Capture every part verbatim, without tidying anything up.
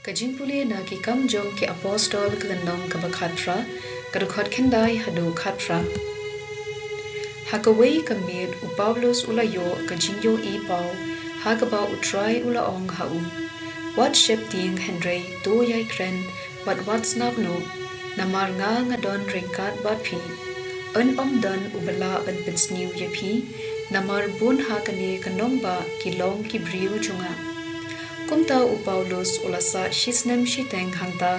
Ka jingpule na Ki Kam jong ki Apostol, ka lynnong kaba khatphra, ka dkhot khyndai haduh khatphra. Ha kawei ka miet u Paulus u la ïoh ka jingïohi paw, ha kaba U Trai u la ong ha u: Wat sheptieng, hynrei to ïai kren bad wat sngap noh, namar nga nga don ryngkat bad phi. Yn ym don uba lah ban pynsniew ïa phi, namar bun ha kane ka nongbah ki long ki briew jong nga. Kumta u Paulus u la sah shisnem shiteng hangta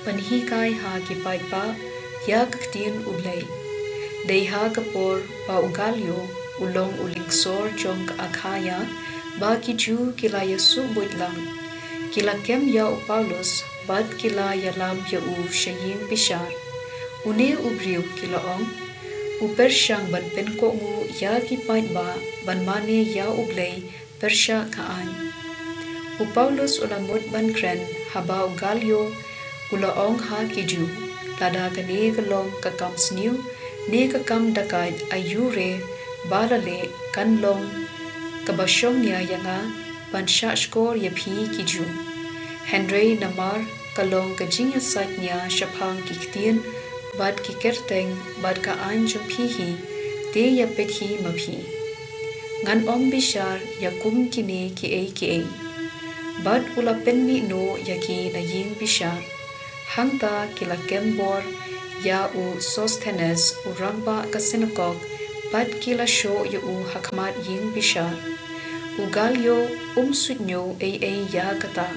ban hikai ha ki paidbah ïa ka ktien U Blei. Dei ha ka por ba u Galio, u long u lyngsor jong ka Akhaia, ba ki Jiw ki la ïasuh buit lang, ki la kem ïa u Paulus bad ki la ïalam ïa u sha ïing bishar. Une u briew, ki la ong, u pyrshang ban pynkohnguh ïa ki paidbah ban mane ïa U Blei pyrshah ka aiñ. U Paulus u la mut ban kren haba u Galio u la ong ha ki Jiw: Lada kane ka long ka kam sniew ne ka kam dakait, aiu re ba la leh, kan long kaba shongnia ïa nga ban shahshkor ïa phi ki Jiw. Hynrei namar ka long ka jingïasaid nia shaphang ki ktien bad ki kyrteng bad ka aiñ jong phi hi, te ïapeit hi ma phi. Ngan ym bishar ïa kum kine kiei kiei. Bad u la pynmih noh ïa ki na ïing bishar. Hangta ki la kem bor ïa u Sosthenes, u rangbah ka synagog, bad ki la shoh ïa u ha khmat ïing bishar. U Galio um suidñiew ei ei ïa kata.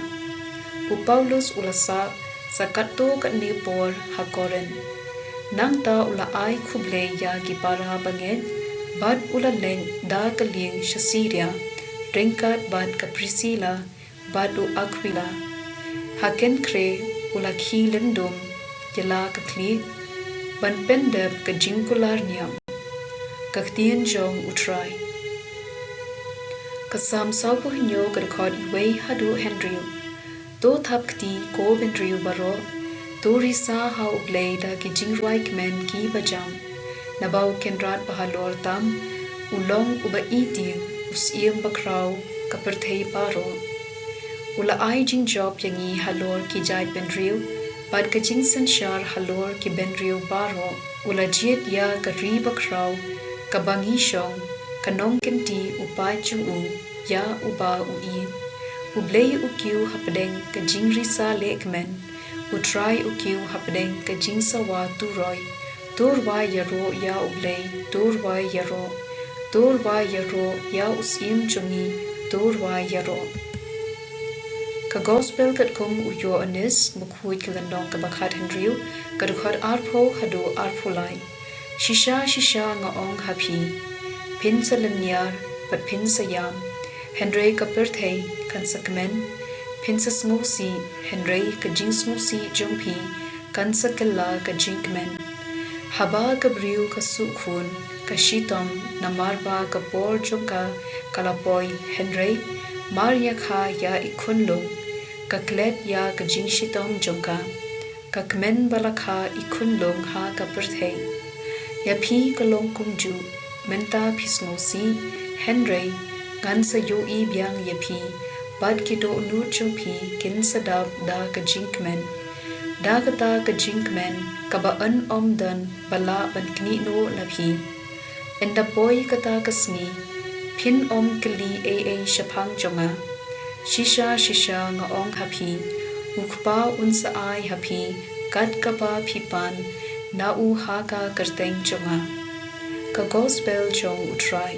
U Paulus u la sah sa katto katne por ha Korinth. Nangta u la ai khublei ïa ki para bangeit, bad u la leit da ka lieng sha Siria, ryngkat bad ka Prisila bad u Akwila. Ha Kenkre u la khie lyndum ïa la ka khlieh ban pyndep ka jingkular niam. Ka ktien jong U Trai. Ka Salm sawphew hynñiew, ka dkhot wei haduh hynriew. To thap kti, ko bynriew baroh, to risa ha U Blei da ki jingrwai kmen kiba jam. Naba U Kynrad ba halor tam u long uba i tieng, u Syiem bakhraw ka pyrthei baroh. U la ai jingjop ïa ngi halor ki jaid bynriew, bad ka jingsynshar halor ki bynriew baroh. U la jied ïa ka ri bakhraw kaba ngi shong, ka nongkynti u paid jong u, ïa uba u i. U Blei u kiew hapdeng ka jingrisa lehkmen, U Trai u kiew hapdeng ka jingsawa turoi. To rwai ïaroh ïa U Blei, to rwai ïaroh. To rwai ïaroh ïa u Syiem jong ngi, to rwai ïaroh. Ka Gospel katkum u Ïoannis, bakhuid, ka lynnong kaba khathynriew, ka dkhot arphew haduh arphew lai. Shisha shisha nga ong ha phi, phin sa lynñiar bad phin sa ïam, hynrei ka pyrthei kan sa kmen. Phin sa sngewsih, hynrei ka jingsngewsih jong phi kan sa kylla ka jingkmen. Haba ka briew ka suh khun, ka shitom namar ba ka por jong ka ka la poi, hynrei mar ïa kha ïa i khunlung, ka klet ïa ka jingshitom jong ka. Ka kmen ba la kha i khunlung ha ka pyrthei. Ïa phi ka long kumjuh, mynta phi sngewsih, hynrei ngan sa ïohi biang ïa phi, bad ki dohnud jong phi kin sa dap da ka jingkmen, da kata ka jingkmen kaba yn ym don ba lah ban knieh noh na phi. Ynda poi kata ka sngi, phin ym kylli ei ei shaphang jong nga. Shisha shisha nga ong ha phi, U Kpa un sa ai ha phi kat kaba phi pan na u ha ka kyrteng jong nga. Ka Gospel jong U Trai.